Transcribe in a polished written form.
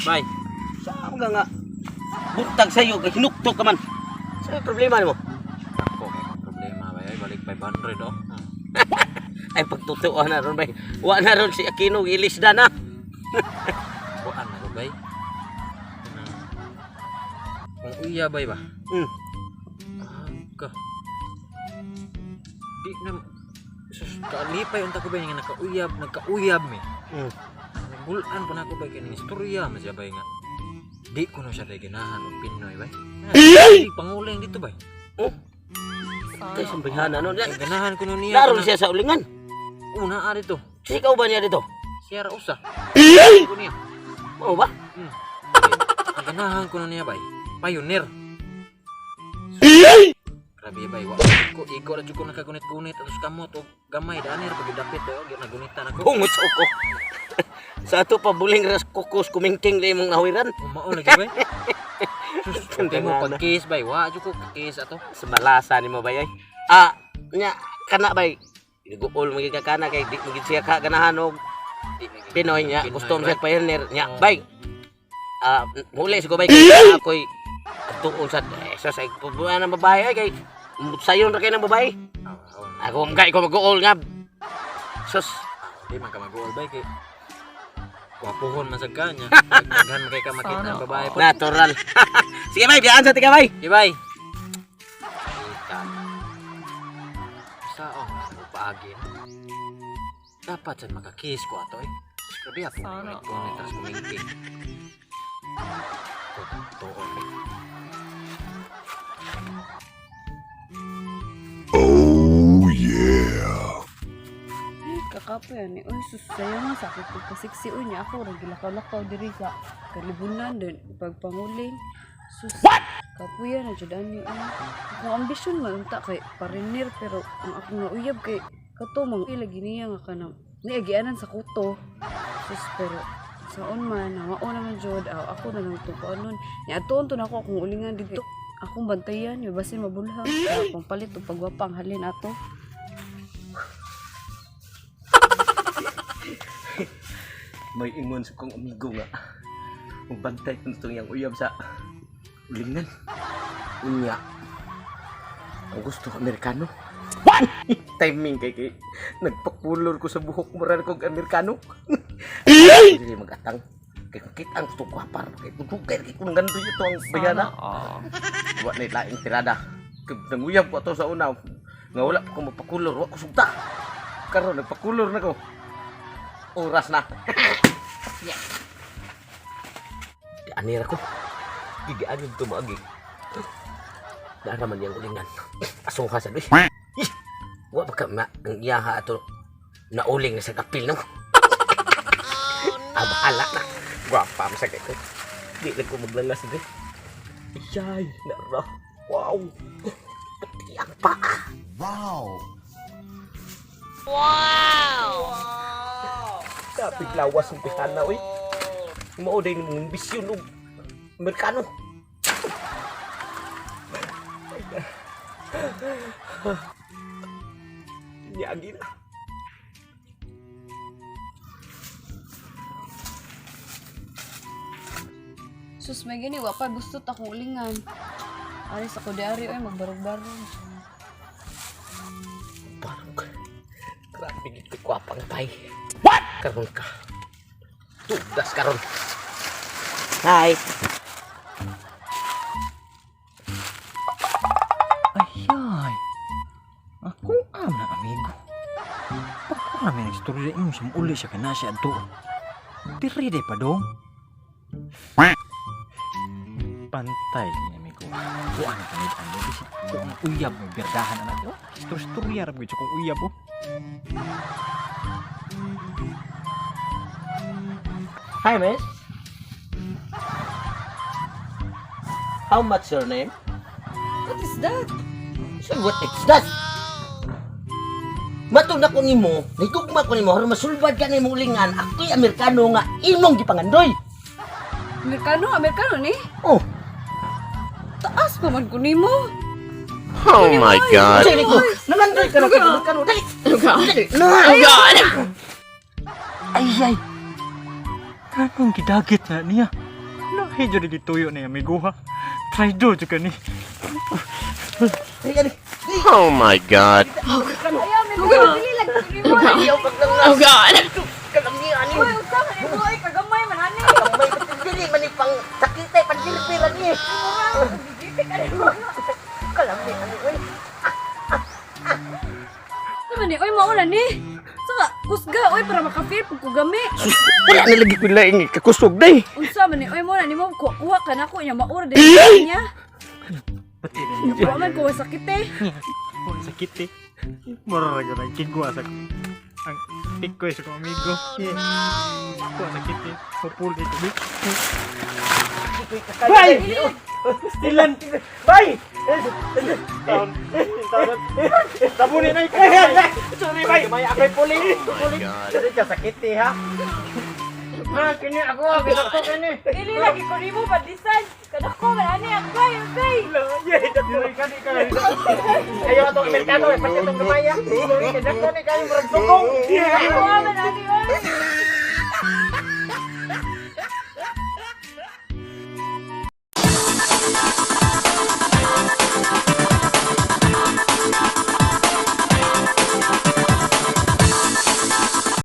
Bay. Saan ka nga? Buntag sa'yo, kay hinukto ka man. Sa problema nimo? Ako kay problema bay, ay balik 500 oh. Ay pagtutuo na ron bay. Wa na ron si Aquino gilisda na. Kuan na ko bay. Kanang kung uya bay ba? Ah, ka. Di na sus kalipay unta ko bay nga nakauyab, nagkauyab mi. Nagulan pa na ako bay kay ning istorya man siya bay nga. Di ko na siya day ganahan og Pinoy bay. Ay, panguling dito bay. Oh. Kay sambayhana no. Kay ganahan ko no niya. Naron siya sa ulingan. Una dito. Siya ikaw ba niya dito? Siya ra usa. Ko niya. Mao ba? Ang ganahan ko na niya bay. Pioneer. Grabe bay, wa ko igo ra jud ko nakagunit-gunit atos kamot og gamay dani ra pag dapit bay og nagunitan ako. Bungot sa uko. Sa ato pa buling ras kukos kumingking na imong nawiran. Mao lagi bay. Sus, kay mo pag-kiss bay, wa jud ko kiss ato. Sa malasa nimo bay ay. Ah, nya kana bay. Guol magig ka kana kay di magid siya ka ganahan og Pinoy nya gusto mo siya pioneer nya bay. Ah, muli siguro bay kay ako'y tuon sa eh, sa buwan ng babae ay kay sayon ra kay ng babae. Ako kay ko mag-uol nga. Sus, Di man ka mag-uol bay kay gwapohon man sad ka niya. Daghan man kay ka makita ang babae po. Natural. Sige bay, biyaan sa tika bay. Di bay. Kita. Sao nga paagi. Dapat sad makakiss ko ato eh. Grabe ako. Sana. Gunit tas kumingking. Tuon eh. Oh yeah. Ay, kakapoy ani. Uy, sus, sayang nga sakit pagkasiksi. Uy, niya ako, ragilakaw-lakaw diri sa kalibunan din, pagpanguling. Sus, what? Kapuya na jud ani. Uy. Akong ambisyon man unta kay parinir pero ang akong nauyab kay kato mang ilagi niya nga kanang niagianan sa kuto. Sus, pero saon man, namao naman jud, aw, ako na lang tukuan nun. Nya atuon to nako akong ulingan dito. Akong bantayan, yung basin mabulhang. Akong palit og pagwapang halin ato. May ingon sa kong amigo nga. Magbantay ko nitong iyang uyab sa ulingan. Unya. Ang gusto ko Amerikano. What? Timing kay kay nagpakulor ko sa buhok moral kog Amerikano. Dili magatang. Kay kung kita ang gusto ko para kay dugay kay kung gandoy ito ang bayana. Wa na laing tirada. Kay nanguyab ko ato sa una nga wala pa ko mapakulor, wa ko sugta. Karon nagpakulor na ko. Oras na. Anira ko. Gigaan yung tumagi. Naraman niyang ulingan. Asuha sa doy. Ih! Wa ba ka ma ang iyaha ato nauling na sa kapil no? Ah, bahala na. Gwapa mo sa ko. Di lang ko maglangas doy. Iyay, nara. Wow. Puti ang paa. Wow. Kapig lawas ng pihana, uy. Mao din ng bisyon og Amerikano. Yagi na. Sus, may gani, wa pa gusto ta akong ulingan. Ari sa kudyari, oy, magbarog-barog. Parang grabe gid ko kwapang tay. What? Karon ka. Tugas karon. Hi. Ayay. Ako am na amigo. Pagko na may nagstorya imo siya uli siya kana siya adto. Diri day pa dong. Pantay ni amigo. Kuan na kanid ang bisit ko ang uyab mo birdahan anak. Oh, istorya ra gyud kong uyab oh. Hi, miss. How much your name? What is that? So what is that? Matug na ko nimo, nigugma ko nimo, aron masulbad ka nimo ulingan, ako'y Amerikano nga imong gipangandoy. Amerikano, Amerikano ni? Oh, Taas pa man ko nimo. Oh my God. unsay ni ko? Nangandoy ka na kay Amerikano. Dali. Dali. Na. Ay ay. Kanong gidagit na niya? Lahi jud gituyo ni amigo ha. Traidor jud ka ni. Oh my God. Ayaw, may mga dili lang mo. Ayaw kag lang na. Oh God. Kalami ani. Uy, unsa man ni buhay kagamay man ani. Kamay dili man ni pang sakit ay pandirpira ni. Kalami ani oy. Unsa man ni oy mao na ni. Sa kusga oy para maka-feel pug kugami. Wala na lagi ko laing kakusog day. Unsa man ni oy mo na nimo kuha ka nako nya maura din niya. Pati na niya. Wa man ko sakit eh. Oh, sakit eh. Mura ra gyud ang kigwa sa ang tikoy sa kong amigo. Oh, sakit eh. Pupuli ko. Bay! Stilan. Bay! Tabunin na Sorry bay. May ako'y puli. Puli. Sorry ka sakit eh ha. Ha, kini ako ako kini. Dili lagi ko nimo padisan. Kadako man ani agay agay. Dili ka di ka. Ayaw atong Amerikano eh pati atong gamaya. Sorry ka dako ni kayo murag sugong. Kuha man ani oy.